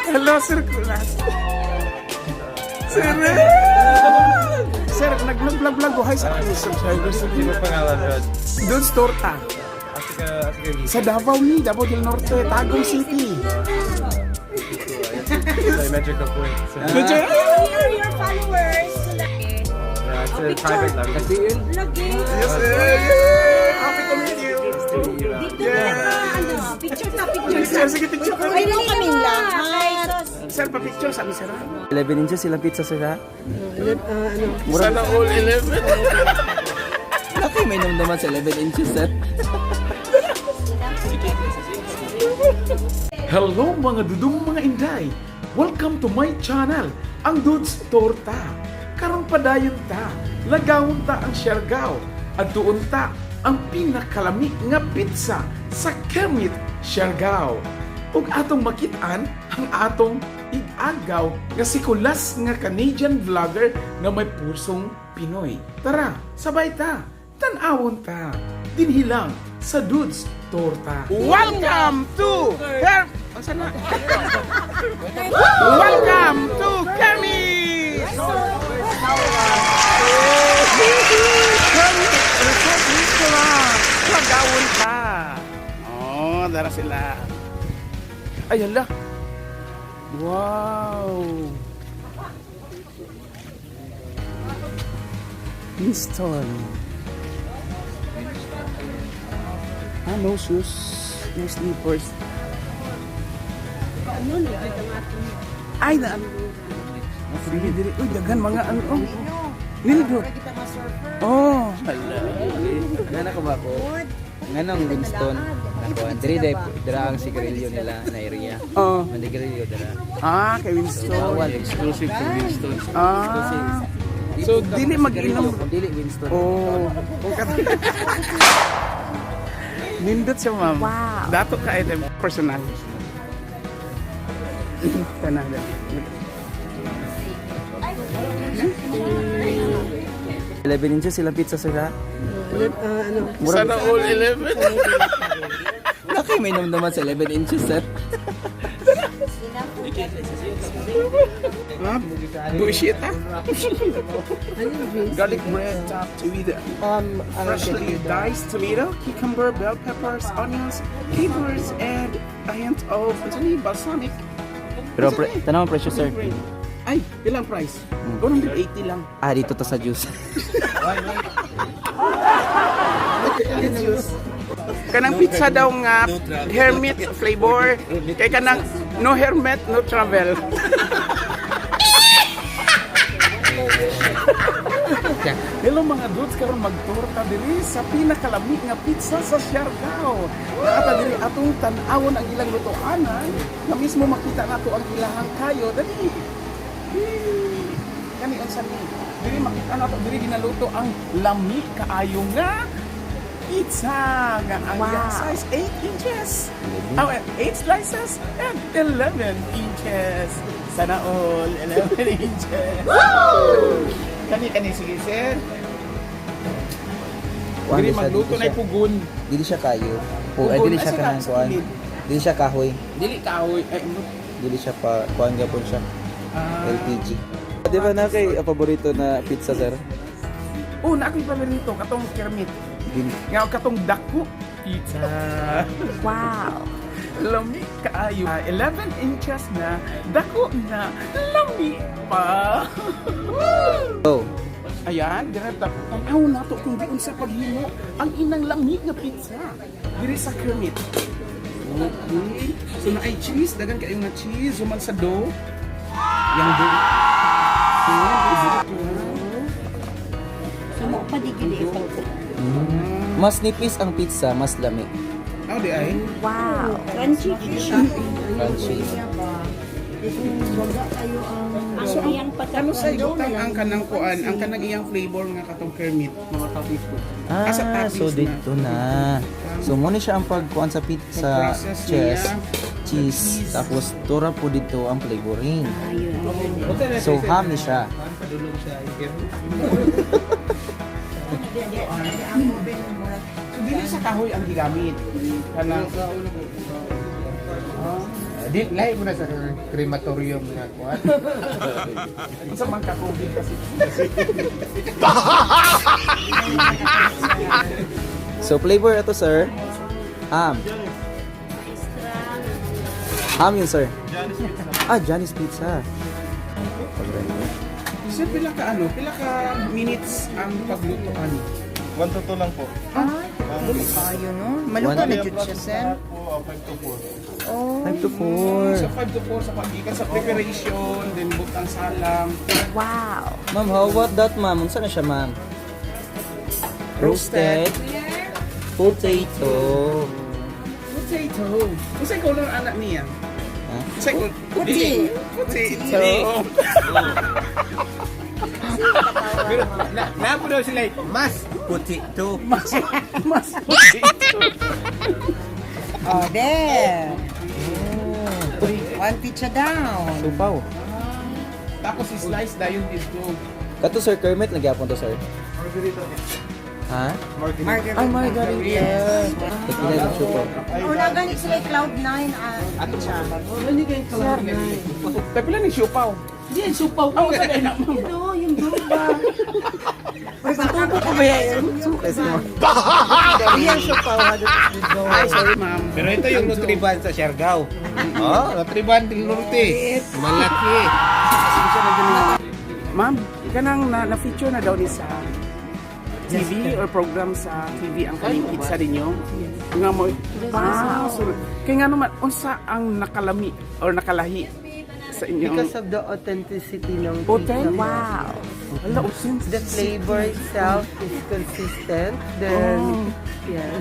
Hello, Sir Kulas. Sir! Sir, nag-vlog-vlog ko. Hi sa aking subscribers. Sino pangalan, Rod? Dudes Torta. Asa ka, asa ka Sa Davao ni, Davao del Norte, Tagum City. Sa medyo ka po. Medyo- Your followers. Yeah, it's a private lang. Kasi yun, Lagi. Yes, sir. Happy to meet you. Dito na ka, ano, picture ta, picture ta. Sir, sige, picture ka. Ay, no, kami lahat. Sir, pa-picture sa amin, sir. 11 inches silang pizza, sir, ha? Sana all 11. Laki, may naman sa 11 inches, sir. Hello mga dudong mga inday! Welcome to my channel, ang Dudes Torta. Karon padayon ta, lagawon ta ang Siargao at doon ta ang pinakalami nga pizza sa Kermit, Siargao. Ug atong makit-an ang atong igagaw nga si Kulas nga Canadian vlogger nga may pusong Pinoy. Tara, sabay ta, tan-awon ta. Dinhi lang sa Dudes Torta. Welcome to Her... Ang sana? Welcome to Kermit! Kermit Resort Restaurant! Lagawon ta! Oh, dara sila. Ay, hala. Wow! Winston. Ah, no shoes, no slippers. Ay, na Dili, dili. Uy, daghan mga ano. Oh. Nindot. Oh, hala. Nga ko ba ko? Nga nang Winston. Ako, diri dai dira ang sigarilyo nila na area. Oh. Mandigarilyo dira. Ah, kay Winston. Bawal exclusive to Winston. Ah. So, dili mag-inom. Kung dili Winston. Oh. Nindot siya, ma'am. Wow. Dato ka item personal. Tanada. 11 inches silang pizza, sir, ha? Sana all 11. Laki, may naman sa 11 inches, sir. Ah, bullshit ah. Garlic bread topped with freshly diced tomato, cucumber, bell peppers, onions, capers, and a hint of ano ni, balsamic. Pero tanaw ang presyo, sir. Ay, ilang price? 180 lang. Ah, dito to sa juice. Kanang pizza daw nga hermit flavor. Kay kanang no hermit, no travel. Hello mga dudes, karon magtorta diri sa pinakalami nga pizza sa Siargao. Naata diri atong tan-awon ang ilang lutoanan nga mismo makita nato ang ilahang kayo. Dali. Yee! Kani unsa ni? Diri makita nato diri ginaluto ang lami kaayo nga pizza nga ang iyang size 8 inches. Oh, 8 slices and 11 inches. Sana all 11 inches. Kani kani sige sir. Kuan Diri di siya, magluto dili na siya. pugon. Dili siya kayo. Po, ay dili siya Pugon. kanang Asa na? kuan. Kilid? Dili siya kahoy. Dili kahoy. Ay, ano? Dili siya pa kuan gapon siya. Ah. LPG. Di ba na kay paborito na pizza, sir? Oh, na ako'y paborito katong kermit. Din. Nga katong dako pizza. Wow. Lami kaayo. Ah, 11 inches na dako na lami pa. Oh. Ayan, direkta. Tanaw nato kung di unsa paghimo ang inang lami nga pizza. Diri sa Kermit. Okay. So naay cheese, dagan kayo nga cheese human sa dough. Yang dough. Sumo pa di gid eh. Mas nipis ang pizza, mas lami. Oh, di ay. Wow. Crunchy siya. Crunchy. Ang So, iyang ano sa ibutang ang kanang kuan, ang kanang iyang flavor nga katong Kermit, mga toppings po. Ah, Asa toppings so na. dito na. So muna siya ang pagkuan sa pizza, Pag-process cheese, niya. cheese, tapos tura po dito ang flavoring. So ham ni siya. So dili sa kahoy ang gigamit. Kanang Ah. Di lahi mo na sa crematorium nga kuan. Unsa man ka COVID kasi. So flavor ato, sir. Ham. Ham yun, sir. Ah, Johnny's Pizza. Sir, pila ka ano, pila ka minutes ang pagluto ani? 1 to 2 lang po. Ay, kayo no. Maluto na jud siya, sir. Po, 5 to 4. Oh, 5 to 4. Sa 5 to 4 sa pagikan sa preparation, then butang salam. Wow. Ma'am, how about that, ma'am? Unsa na siya, ma'am? Roasted potato. Potato. Unsay color anak niya? Ha? Unsay color? Puti. Potato. Pero na napo daw sila mas puti to. Mas mas potato. Oh, there. One pizza down. Supaw. Tapos i-slice dayon dito. Kato, sir, Kermit, nagyapon to, sir. Margarita. Ha? Margarita. Ay, margarita. Tagpila ng supaw. Una gani sila yung cloud 9 ah, pizza. Tagpila ni siupaw. Di siupaw. Aw, sa na ma'am. No, yung ba? Tubo ko ba yan? Kasi mo. Real siopaw. Ay, sorry ma'am. Pero ito yung Nutriban sa Siargao. Oh, Nutriban del Norte. Malaki. Ma'am, kanang na, na-feature na daw ni sa TV or program sa TV ang kaning pizza ninyo. Nga mo, ah, so, kaya nga naman, unsa ang nakalami or nakalahi sa inyong Because of the authenticity ng pizza. Authentic? Wow. Hala, authentic. The flavor itself is consistent. Then, yeah.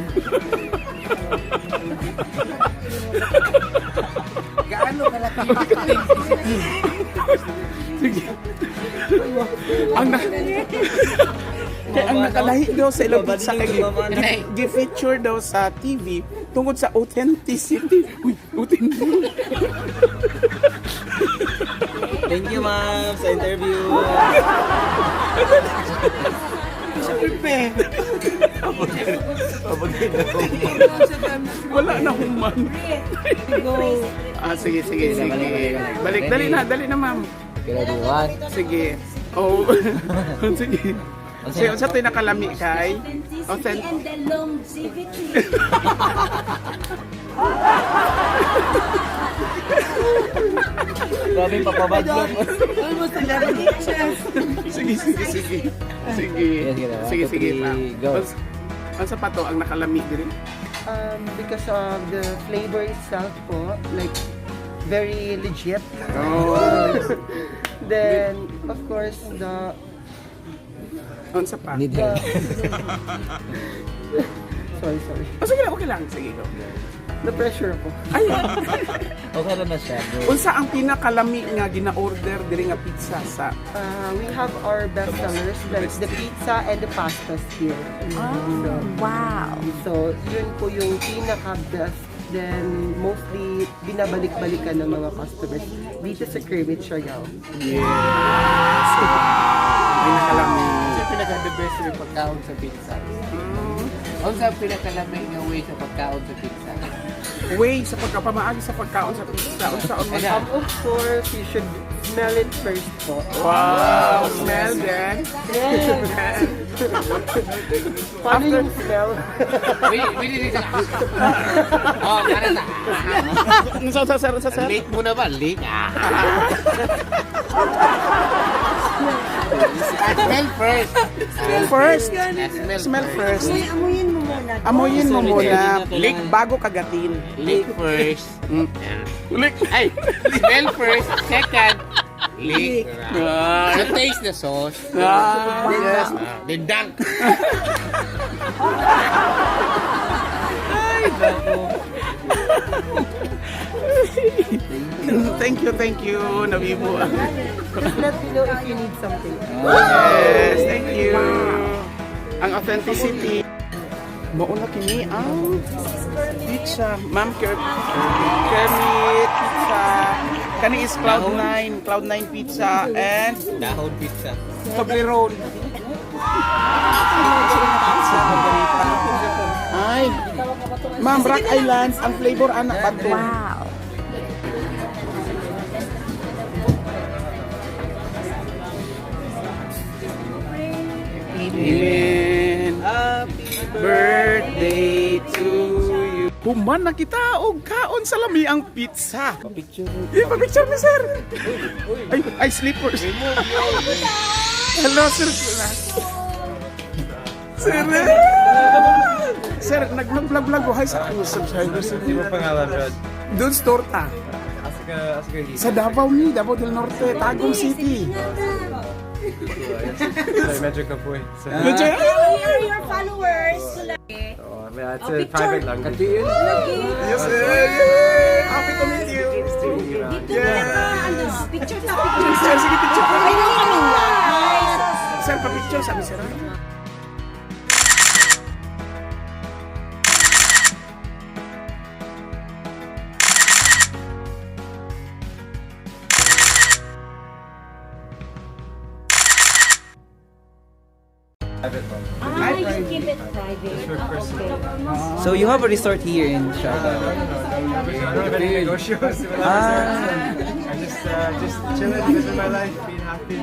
Gaano kalaki yung authenticity? Sige. Ang na Kaya ang nakalahi daw sa ilang pizza kay gi-feature daw sa TV tungod sa authenticity. Uy, authentic. Thank you, ma'am, sa interview. Wala na human. Ah, sige, sige, sige. Balik, dali na, ma'am. Okay, ready? One. Sige. Oh. Sige. Sige, unsa to'y nakalami kay? Authenticity Authentic. and the longevity. Grabe, papabadlog. Almost 11 inches. Sige, sige, sige. Sige. Sige, sige. One, Sige, two, sige, three, ma'am. go. Unsa pa to ang nakalami diri? Because of the flavor itself po, like, very legit. Oh. Then, of course, the... Unsa pa? Need help. Sorry, sorry. Oh, sige lang, okay lang. Sige, go. Na-pressure ako. Ay, Okay lang na siya, bro. unsa ang pinakalami nga gina-order diri nga pizza sa We have our best sellers, like the pizza and the pastas here. So, Wow. So, yun po yung pinaka-best. Then, mostly, binabalik-balikan ng mga customers dito sa Kermit Siargao. Yes. Ay nakalami. Sa pinaka the best yung pagkaon sa pizza. Unsa ang pinakalami nga way sa pagkaon sa pizza? Way sa pagkapamaagi sa pagkaon sa pizza. Unsa on Of course, you should smell it first po. Wow, smell then. Paano yung smell? Wili dito. Oh, para sa. Unsa unsa sir, unsa sir? Late mo na ba? Late. Ah. Smell first. First, Smell, smell first. Amoy, amuyin mo muna. Amoyin mo muna. Lick. Bago kagatin. Lick first. Lick. Ay, smell first. Second, lick. Ah. So taste the sauce. Ah, yes. Then dunk. Thank you, thank you, Nabibo. Just let me know if you need something. Yes, thank you. Ang authenticity. Mauna kini ang pizza. Ma'am Kermit Pizza. Kani is Cloud9, Cloud9 Pizza and Dahon pizza. Toblerone. Ay. Ma'am, Rock Islands, ang flavor anak bato. Wow. Amen. Happy birthday to you. Human na kita og kaon sa lami ang pizza. Picture. Eh, pa-picture ni sir. Ay, ay, slippers. Hello, sir. Sir. Sir, nag-vlog-vlog ko. Hi sa akong subscribers. Hindi mo pangalan, Brad. Dudes Torta. Asa ka, asa ka Sa Davao ni, Davao del Norte, Tagum City. Sorry, medyo kapoy. So, Medyo, We are your followers. oh, man, it's Oh, a picture. private language. Yes, sir. Happy to meet you. Dito na ka, ano, picture ta, picture. Sir, sige, picture. Ay, no, kaming lahat. Sir, pa-picture, sabi sir. Private one. Ah, you keep it private. For Ah, personal. okay. So you have a resort here in Siargao. I don't have any negosyos. Wala Ah. I'm just chilling, living my life, being happy.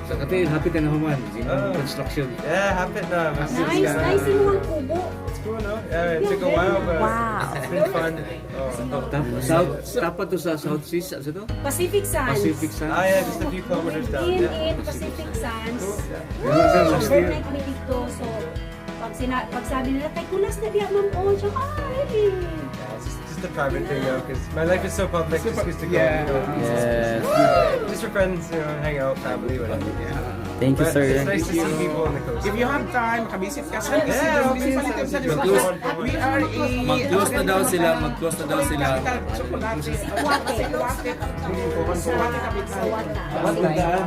Sa katin, happy ka na human. Oh. Construction. Yeah, happy na. Mas- Nice, nice yung mga kubo. It's cool, no? Yeah, it took a while, but it's been fun. Oh. South, tapat to sa South Seas, ano to? Pacific Sands. Pacific Sands. Ah, yeah, just a few kilometers down. In, Yeah. in Pacific Sands. Cool. Yeah. Overnight kami dito. So, pag sabi nila, kay Kulas na diya, ma'am, oh, siya, ah, really? Yeah, it's just a private thing though, because my life is so public. Just used to go, Yeah. and go. Yes. Just for friends, hang out, family, whatever. Thank you, But sir. it's nice to see people on the coast. If you have time, makabisit ka. San Isidro, Yeah, Municipality of San Isidro. We are a... Mag-close na daw sila, mag-close na daw sila. Capital, Chocolate. Sikwate. Sikwate. Sikwate capital. Sawata.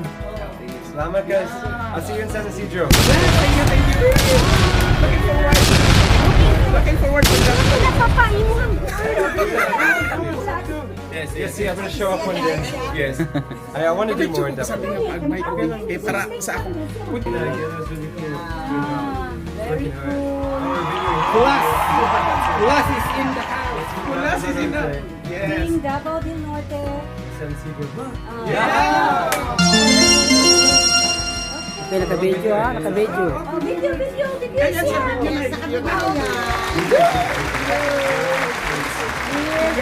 Salamat, guys. I'll see you in San Isidro. Thank you, thank you. Looking forward. Looking forward to that. Napapahimuhang. Yes, see, I'm gonna show up one day. Yes. I want to do more Picture in ko sabi Davao. nga pag may eh, para sa akong Yeah, yeah, that was really cool. Very Working hard. cool. Oh, we're videoing. Kulas! Kulas is in the house! Kulas is in the... Yes. In Davao del Norte. San Isidro. Okay, naka-video ha, naka-video. Oh, video, video, video Ayan, sir, siya. video na, video na.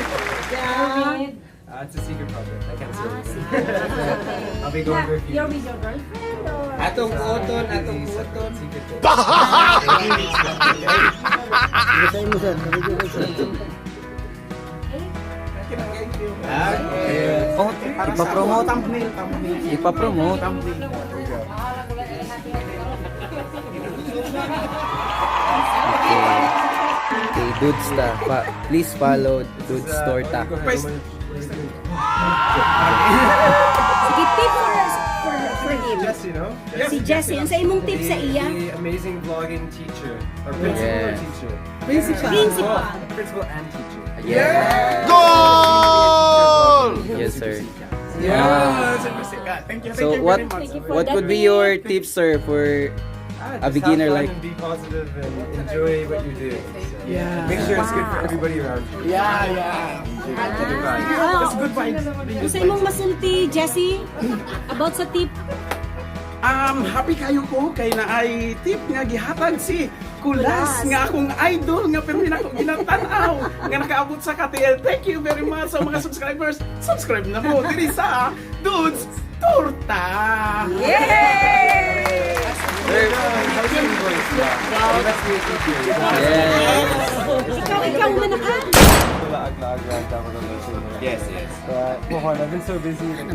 With, It's a secret project. I can't say. ah, secret. Okay. I'll be going for a few. You're with your girlfriend or? Atong kuoton, atong kuoton. Secret thing. Basahin mo sir, naka-video ko sir. Thank you. Oh, Para sa ipapromote. Thumbnail, thumbnail. Ipapromote. Thumbnail. Okay. Okay, Dudes Ta. Please follow Dudes Torta. Go ahead. Pwes- Sige, tip for him. Jesse, no? Si Jesse, ang sa imong tip sa iya? The amazing vlogging teacher. Or principal or Yeah. teacher? Principal. Oh, principal and teacher. Yeah. Goal! Yes, sir. Yeah. Thank you, thank So you what very much. Thank you for what that would be tip. your tips, sir, for Ah, A just beginner have fun like- and be positive and enjoy what you do. So, Yeah. Make sure it's good for everybody around you. Yeah. Good vibes. That's good vibes. Ang sa imong masulti, Jesse, about sa tip? Happy kayo ko kay na ay tip nga gihatag si Kulas nga akong idol nga pero na akong ginatan-aw nga nakaabot sa KTL. Thank you very much sa mga subscribers. Subscribe na mo diri sa Dudes Torta. Yes. Ikaw, ikaw man ka. Yes. But, Juan, I've been so busy. Like,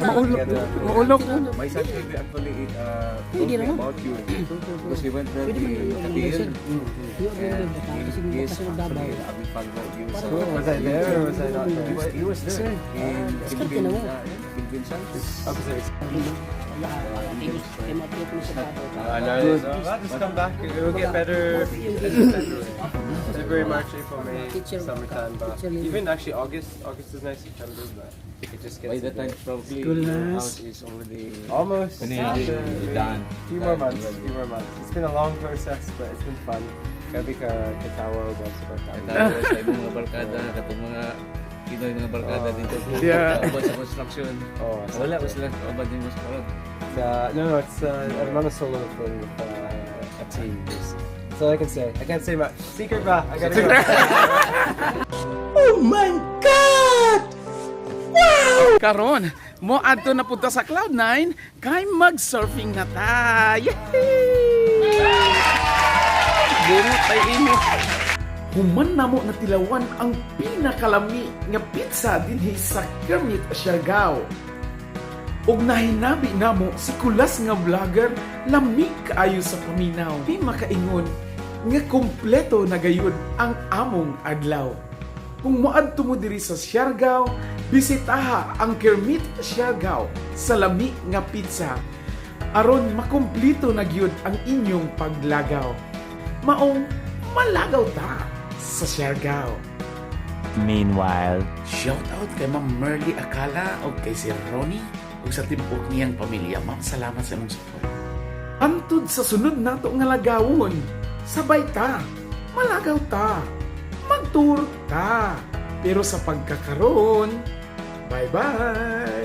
Maulok. My son actually told me about you because we went there to Katil. And he is actually a big fan of you. So, Was I there or was I not there? he was there in Philippine, Philippine Sanchez. No, I'll just come back. It will get better in February. February, March, April, May, summertime. But even actually August, August is nice. September, but it just By gets that a time, bit- probably Kulas. your house is already almost done. Few more months. Few more months. It's been a long process, but it's been fun. Gabi ka katawa ba sa barkada. Katawa sa imong mga barkada, katong mga Pinoy mga barkada dito. Kauban sa construction. Oh, Wala ko sila kauban din mo sa karon. No, it's I'm on a solo thing with a team. That's all I can say. I can't say much. Secret ba? I gotta go. Karon, mo adto na punta sa Cloud9 kay mag-surfing na ta. Yehey! Bunot ay init. Human namo na tilawan ang pinakalami nga pizza dinhi sa Kermit, Siargao. Ug nahinabi namo si Kulas nga vlogger, lami kaayo sa paminaw. Di makaingon nga kompleto na gayud ang among adlaw. Kung moadto mo diri sa Siargao, bisitaha ang Kermit Siargao sa lami nga pizza. Aron makumplito na gyud ang inyong paglagaw. Maong malagaw ta sa Siargao. Meanwhile, Shout out kay Ma'am Merly Akala o kay Sir Ronnie ug sa tibuok niyang pamilya. Ma'am, salamat sa imong support. Antud sa sunod nato nga lagawon, sabay ta, malagaw ta, magtour ta. Pero sa pagkakaroon, bye-bye!